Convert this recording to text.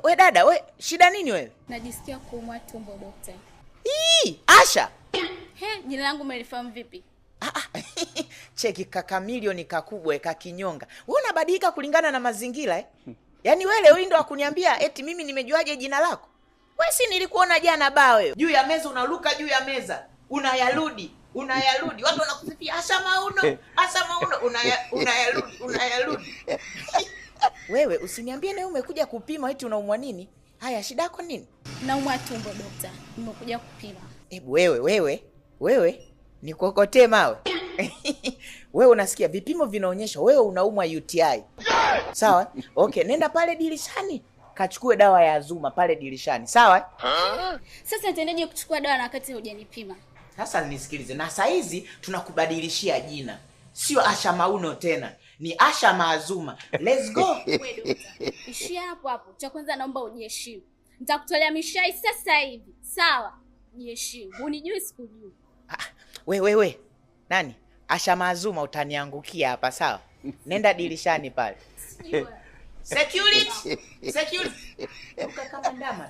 We dada, we shida nini wewe? Najisikia kuumwa tumbo dokta. Ii, Asha. He, jina langu umelifahamu vipi? Ah, ah. Cheki kaka milioni kakubwa kakinyonga. Wewe unabadilika kulingana na mazingira eh? Yaani wewe leo hii ndo akuniambia eti mimi nimejuaje jina lako? Wewe si nilikuona jana baa wewe. Juu ya meza unaruka juu ya meza. Unayarudi, unayarudi. Watu wanakusifia Asha Mauno, Asha Mauno, unayarudi, unayarudi. Wewe usiniambie na umekuja kupima eti unaumwa nini? Haya, shida yako nini? Naumwa tumbo dokta. Nimekuja kupima. Hebu wewe wewe wewe nikokotee mawe. Wewe unasikia vipimo vinaonyesha wewe unaumwa UTI. Sawa? Okay, nenda pale dirishani kachukue dawa ya Azuma pale dirishani. Sawa? Sasa nitaendaje kuchukua dawa na wakati hujanipima? Sasa nisikilize, na saa hizi tunakubadilishia jina, sio Asha Mauno tena, ni Asha Maazuma. Let's go. Wewe dokta, ishia hapo hapo. Cha kwanza naomba ujiheshimu. Nitakutolea mishai sasa hivi. Sawa? Jiheshimu. Unijui sikujui. Ah, we we we. Nani? Asha Maazuma utaniangukia hapa, sawa? Nenda dirishani pale. Sijui. Security. Security. Ruka kama ndama.